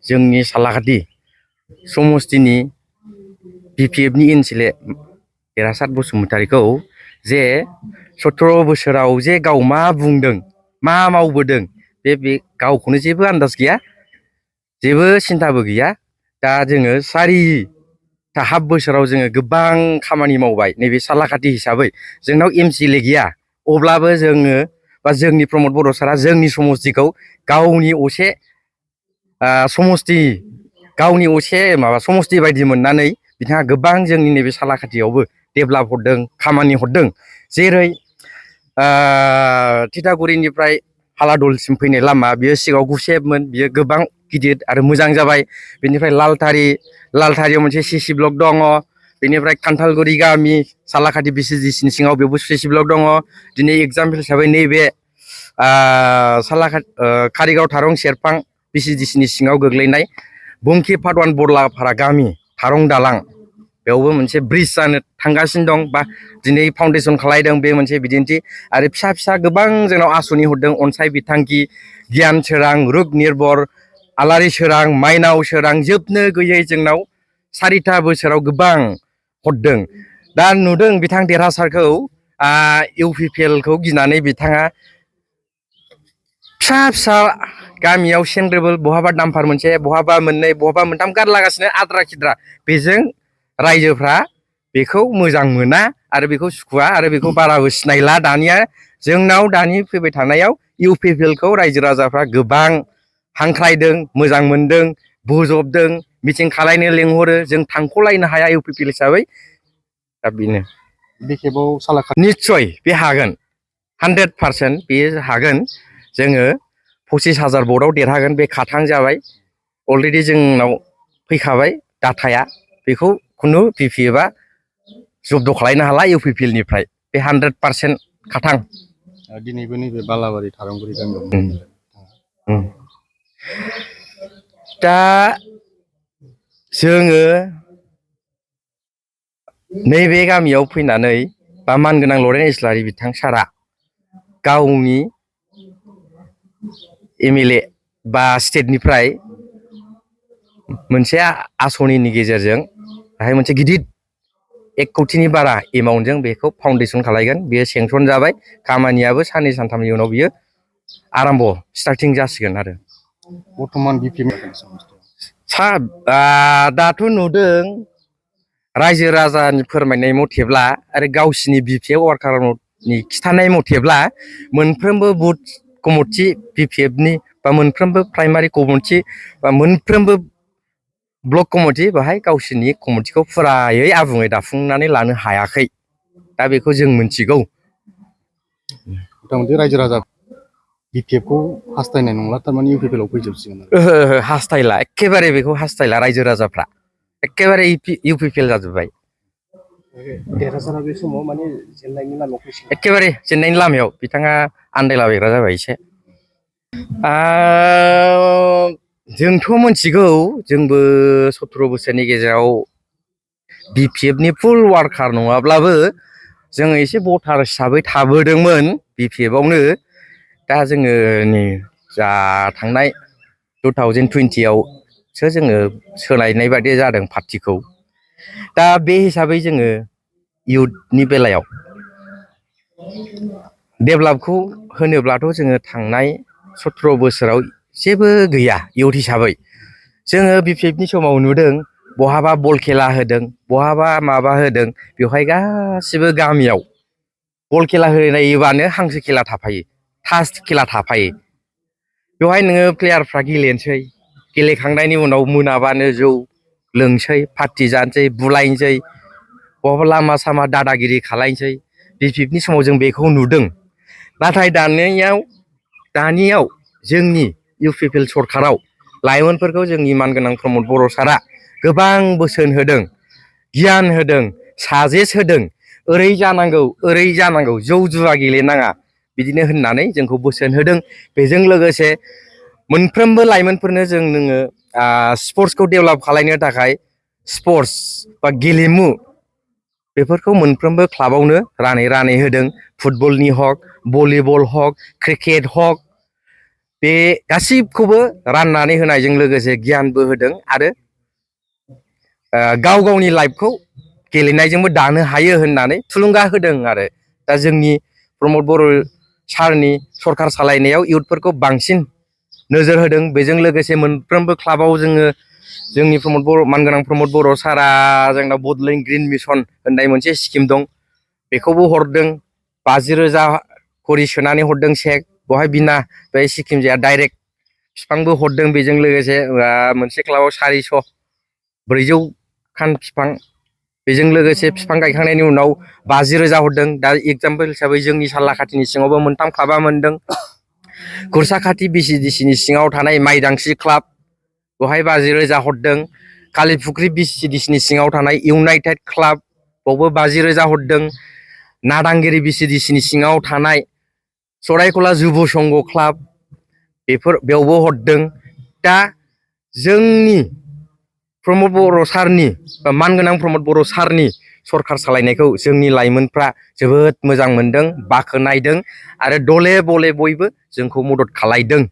जोंनि सालाकाटि समस्तिनि BPFनि एनसिले देरहासार बसुमतारीखौ जे 17 बोसोराव जे गाव मा बुंदों मा मावबोदों बे गावखौनो जेबो आन्दाज गैया जेबो सिन्थाबो गैया दा जोङो हाफ बोसोराव जोङो गोबां खामानि मावबाय नैबे सालाकाटि हिसाबै जोंनाव एमसिएलए गैया अब्लाबो जोङो बा जोंनि प्रमद बर' सारा जोंनि समस्तिखौ गावनि असे समस्ति गावनि असे माबा समस्ति बायदि मोननानै बिथाङा गोबां जोंनि नैबे सालाकाटियावबो डेभेलप हरदों खामानि हरदों जेरै थिथागुरिनिफ्राय हालादलसिम फैनाय लामा बियो सिगाङाव गुसेबमोन बियो गोबां गिदिर आरो मोजां जाबाय बेनिफ्राय लालथारियाव मोनसे सिसि ब्लक दङ बेनिफ्राय खान्थालगुरि गामि सालाकाटि बिसिजिसिनि सिङाव बेयावबो सिसि ब्लक दङ दिनै एग्जाम्पल हिसाबै नैबे कारिगाव थारं सेरफां बिसिजिसिनि सिङाव गोग्लैनाय बंखि फादवान बरलाफारा गामि थारं दालां बेयावबो मोनसे ब्रिज जानो थांगासिनो दं बा दिनै फाउन्डेसन खालायदों बे मोनसे बिदिन्थि आरो फिसा फिसा गोबां जोंनाव आसनि हरदों अनसाय बिथांखि गियान सोरां रुप निर्भर आलारि सोरां माइनाव सोरां जोबनो गैयै जोंनाव 4था बोसोराव गोबां हरदों दा नुदों बिथां देरहासारखौ इउपिपिएलखौ गिनानै बिथाङा फिसा फिसा गामियाव सेन्ट्रेबल बहाबा दाम्फार मोनसे बहाबा मोननै बहाबा मोनथाम गारलागासिनो आद्रा खिद्रा बेजों रायजोफ्रा बेखौ मोजां मोना आरो बेखौ सुखुवा आरो बेखौ बाराबो सिनायला दानिया जोंनाव दानि फैबाय थानायाव इउपिपिएलखौ रायजो राजाफ्रा गोबां हांख्रायदों मोजां मोनदों बोजबदों मिटिं खालायनो लेंहरो जों थांख'लायनो हाया इउपिपिएल हिसाबै दा बेनो बे खेबाव सालाकाटि निस्सय बे हागोन 100% बे हागोन जोङो 25,000 भटआव देरहागोन बे खाथां जाबाय अलरेडि जोंनाव फैखाबाय डाटाया बेखौ खुनु BPFआ जब्द खालायनो हाला इउपिपिएलनिफ्राय बे 100% खाथां दिनैबो नैबे बालाबारि थारंगुरि गामियाव दा जोङो नैबे गामियाव फैनानै बा मानगोनां लरेन इस्लारि बिथां सारा गावनि एमएलए बा स्टेटनिफ्राय मोनसे आसनिनि गेजेरजों बाहाय मोनसे गिदिर 1 कौटिनि बारा एमाउन्टजों बेखौ फाउन्डेसन खालायगोन बेयो सेंसन जाबाय खामानियाबो साननै सानथामनि उनाव बियो आराम्भ स्टार्टिं जासिगोन आरो बर्थमान BPF दाथ' नुदों रायजो राजानि फोरमायनाय मथेब्ला आरो गावसिनि BPF वार्कारनि खिथानाय मथेब्ला मोनफ्रोमबो बुथ कमिटि BPFनि बा मोनफ्रोमबो प्राइमारि कमिटि बा मोनफ्रोमबो ब्लक कमिटि बाहाय गावसिनि कमिटिखौ फुरायै आबुङै दाफुंनानै लानो हायाखै दा बेखौ जों मिथिगौ मथा-मथि रायजो राजा BPFखौ हास्थायनाय नंला थारमाने इउपिपिएलआव फैजोबसिगोन हास्थायला एखेबारे बेखौ हास्थायला रायजो राजाफ्रा एखेबारे इउपिपिएल जाजोब्बाय देरहासारा बे समाव माने जेननायनि लामायाव फैसिगोन एखेबारे जेननायनि लामायाव बिथाङा आन्दायलाबायग्रा जाबाय एसे जोंथ' मिथिगौ जोंबो 17 बोसोरनि गेजेराव BPFनि फुल वार्कार नङाब्लाबो जोङो एसे भटार हिसाबै थाबोदोंमोन BPFआवनो दा जोङो नै जा थांनाय 2020आवसो जोङो सोलायनाय बायदि जादों पार्टिखौ दा बे हिसाबै जोङो इयुथनि बेलायाव डेभेलपखौ होनोब्लाथ' जोङो थांनाय 17 बोसोराव जेबो गैया इयुथ हिसाबै जोङो BPFनि समाव नुदों बहाबा बल खेला होदों बहाबा माबा होदों बेवहाय गासिबो गामियाव बल खेला होनायबानो हांसो खेला थाफायो थास खेला थाफायो बेवहाय नोङो प्लेयारफ्रा गेलेनोसै गेलेखांनायनि उनाव मोनाबानो जौ लोंसै पार्टि जानोसै बुलायनोसै बहाबा लामा सामा दादागिरि खालायनोसै BPFनि समाव जों बेखौ नुदों नाथाय दानियाव जोंनि इउपिपिएल सरकाराव लाइमोनफोरखौ जोंनि मानगोनां प्रमद बर' सारा गोबां बोसोन होदों गियान होदों साजेस होदों ओरै जानांगौ जौ जुवा गेलेनाङा बिदिनो होननानै जोंखौ बोसोन होदों बेजों लोगोसे मोनफ्रोमबो लाइमोनफोरनो नोङो स्पर्ट्सखौ डेभेलप खालायनो थाखाय स्पर्ट्स बा गेलेमु बेफोरखौ मोनफ्रोमबो क्लाबावनो रानै होदों फुटबलनि हक भलिबल हक क्रिकेट हक बे गासिबखौबो राननानै होनायजों लोगोसे गियानबो होदों आरो गाव गावनि लाइफखौ गेलेनायजोंबो दानो हायो होननानै थुलुंगा होदों आरो दा जोंनि प्रमद बर' सारनि सरखार सालायनायाव इयुथफोरखौ बांसिन नोजोर होदों बेजों लोगोसे मोनफ्रोमबो क्लाबाव जोंनि प्रमद बर' मानगोनां प्रमद बर' सारा जोंनाव बड'लेण्ड ग्रिन मिसन होननाय मोनसे स्किम दं बेखौबो हरदों 50,000 खरि सोनानै हरदों चेक बहाय बिना बे स्किम जाया डाइरेक्ट बिफांबो हरदों बेजों लोगोसे मोनसे क्लाबाव 400 खान बिफां बेजों लोगोसे बिफां गायखांनायनि उनाव 50,000 हरदों दा एगजाम्पोल हिसाबै जोंनि सालाखाथिनि सिङावबो मोनथाम क्लाबा मोनदों गुरसाखाथि बिसिडिसिनि सिङाव थानाय माइदांस्रि क्लाब बहाय 50,000 हरदों कालिफुख्रि बिसिडिसिनि सिङाव थानाय इउनाइटेड क्लाब बावबो 50,000 हरदों नादांगिरि बिसिडिसिनि सिङाव थानाय सरायखला जुब संघ क्लाब बेयावबो हरदों दा जोंनि प्रमद बर' सारनि मानगोनां प्रमद बर' सारनि सरखार सालायनायखौ जोंनि लाइमोनफ्रा जोबोद मोजां मोनदों बाख्नायदों आरो दले बले बयबो जोंखौ मदद खालायदों।